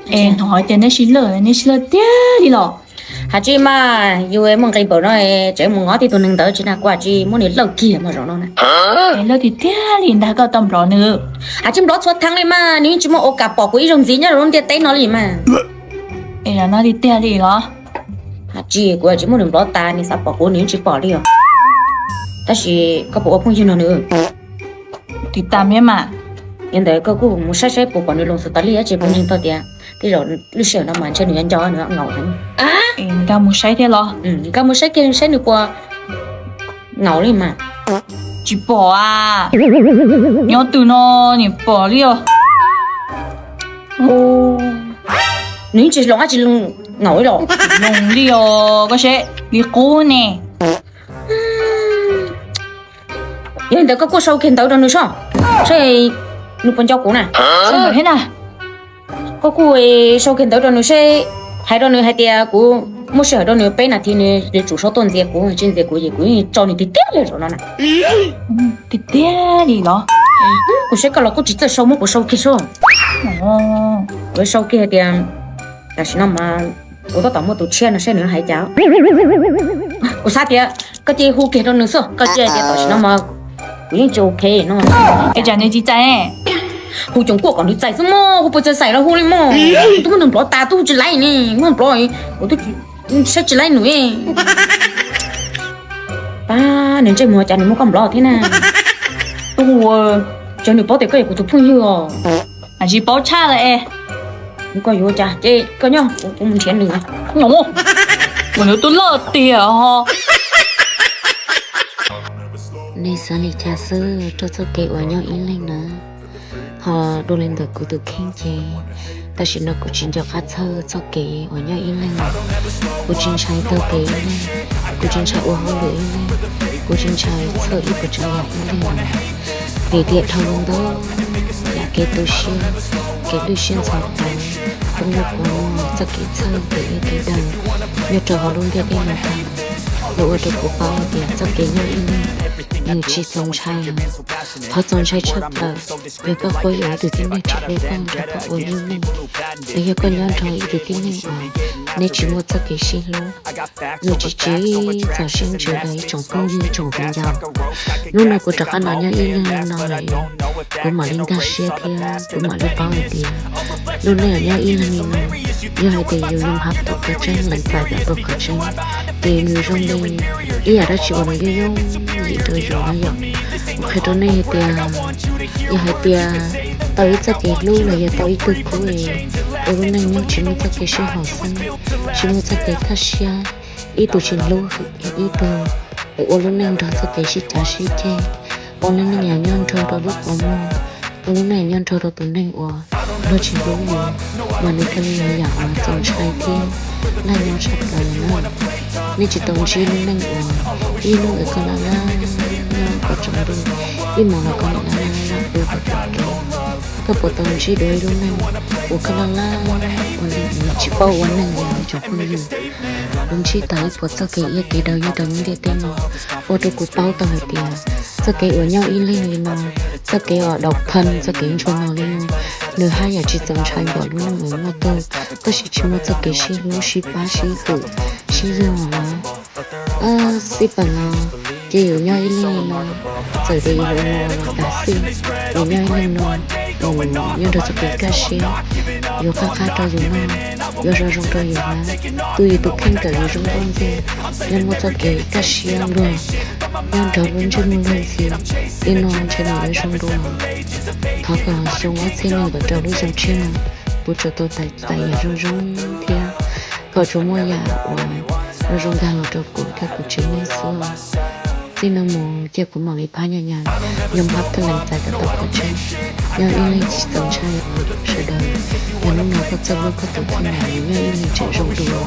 Ej, hnov hais tias neb sib lawj, neb sib lawj tiag li los? Has tsis mas yus muaj nqis npaum no, tseem mus ngob tib tug neeg ntawd tsis na, kuv has tsis muab nws lawj kiag mas zaum no na. Es lawj tiag tiag li ntag, koj tau nplov nws? Has tsis nplov txhua thaj li mas, nws yeej tsis muaj ua kam pom kuv ib zaug ntxiv nyob rau lub ntiaj teb no li mas. Es no tiag tiag li los? Has tsis, kuv has tsis muab nws nplov tas, nws xav pom kuv nws yeej tsis pom li os. Tab sis koj puas ua phooj ywg nrog nws? Tiv tas me mas. Yog ntawd koj kuj mus saib saib puas pom nws loo xus tas li, tab sis phooj ywg tau tias tej zaum lub sij hawm no mas ntshe nws yuav nco nws ngaum heev. Nkag mus saib thiab los? Nkag mus saib kiag saib nws puas ngaum li mas. Tsis pom a, nyob twg no niam pom li os. Nws yeej tsis hloov dab tsi ngaum li los? Hloov li os, koj seb li qub ne. Yog li ntawd koj kuj sau kiag ntawv rau nws soj, seb nws puas nco kuv na. Thiab na, koj kuj sau kiag ntawv rau nws seb, hais rau nws hais tias kuv muaj sij hawm rau nws peb nas this, nws yuav tsum sau tuaj ntxias kuv, tsis ntxias kuv ces kuv yeej tso nws tiag tiag li zaum no na. Tiag tiag li los? Kuv saib koj los kuj tsis txawj sau, muab kuv sau kiag soj. Kuv sau kiag hais tias tam sim no mas kuv tab tom muaj tus tshiab no, saib nws hais cas. Kuv xav tias koj cia li hu kiag rau nws xwb, koj cia li tias tam sim no mas kuv yeej tsis ok no. Ua cas nws tsis txais? Hu coom kuaj kom nws txais xwb mog, hu puas txais txais los hu li mog. Twb muab nws nplov tas, twb tsis laib ne, muab nplov, kuv twb saib tsis laib nws. Pab, nws ntsej muag cas nws muab koj nplov thiab na. Tub, tsuas nws paub tias koj yog kuv tus phooj ywg os. Tsis paub tshaj lawm es. Koj yuav ua cas ces koj nyob, kuv mus nrhiav nws. Kuv yuav tub lawj tiag ho. Nej xav li cas xwb rau txoj kev uas nyob ib leeg na? Ho dua li ntawm kuv tus kheej ces tam sim no kuv tsis nco qab txhawj txoj kev uas nyob ib leeg lawm. Kuv tsis ntshai taug kev ib leeg, kuv tsis ntshai ua hauj lwm ib leeg, kuv tsis ntshai txhawj ib puas tsav yam ib leeg lawm. Vim tias dhau los ntau yam kev tu siab, kev lwj siab ntxhov plawv, poob lub qab muag, txoj kev txhawj kev ua kev daws nyob rau hauv lub ntiaj teb no tag, los ua rau kuv paub hais tias txoj kev nyob ib leeg nws tsis txaus ntshai. Qhov txaus ntshai tshaj plaws yog koj quab yuam ib tug tib neeg tsis hlub koj nrog koj ua lub neej, los yog koj nyob nrog ib tug tib neeg uas neb tsis muaj txoj kev sib hlub, nws tsis tsim txom siab ntsws rau ib tsoom phooj ywg tsoom viv ncaus. Hnub no kuv rov qab los nyob ib leeg li no lawm, kuv mam li nkag siab thiab kuv mam li paub hais tias lub neej nyob ib leeg li no, yog hais tias yus yoo hab tau qhov tseeb, lees txais tau qhov tseeb, ces nws zoo li ib yam dab tsi uas nws yooj yooj yim rau yus na yom. Kuv qhia rau nej hais tias, yog hais tias tau ib txoj kev hlub los yog tau ib tug khub es ua lub neej nyob tsis muaj txoj kev sib haum xeeb, tsis muaj txoj kev thaj siab, ib tug tsis hlub ib tug, es ua lub neej nrog txoj kev sib cav sib ceg, ua lub neej yog nyob nrog rau lub qhov muag, ua lub neej yog nyob nrog rau tus neeg uas luag tsis hlub yus, mas nws thiaj li yog yam uas txaus ntshai thiab laj nyob tshaj plaws na. Nej tsis tau ntsib lub neej uas ib hnub es koj laj laj nyob kom tsaus ntuj, ib hmos los koj niam laj laj laj pw kom tag kis. Koj puas tau ntsib dua ib lub neej uas koj laj laj ua li tsis paub ua neej li tsoom phooj ywg? Kuv ntsib tau ib puas txoj kev iab kev daw nyob rau lub ntiaj teb no, ua rau kuv paub tau hais tias txoj kev uas nyob ib leeg li no, txoj kev uas độc thân, txoj kev ntsuag no li no, nws haj yam tsis txaus ntshai npaum lub neej uas muaj tug, tab sis tsis muaj txoj kev sib hlub sib pab sib hwm sib yug na. Xij peem no, ces yus nyob ib leeg li no, txawm tias yus ua no los tas xij, yus nyob ib leeg no, nyob nrog txoj kev kaj siab, yuav qab qab rau yus noj, yuav zoo zoo rau yus hnav, tu yus tus kheej kom yus zoo nkauj ntxiag, nyob muaj txoj kev kaj siab luag, nyob nrog lub ntsej muag luag ntxhi, li no ntshe nws yuav zoo dua. Thov kom xyoo ob txhiab nees nkaum rau lub xyoo tshiab no, kuv tsuas tau txais yam zoo zoo thiab kom tsuas muaj yam uas zoo zoo nkag los rau kuv thiab kuv tsev neeg xwb. Txij no mus ces kuv mam li phab nyas nyas, yoo hab thiab lees txais kom tau qhov tseeb. Nyob ib leeg tsis txaus ntshai sawv daws, yog hnub no koj txawj hlub koj tus kheej mas nyob ib leeg tseem zoo dua.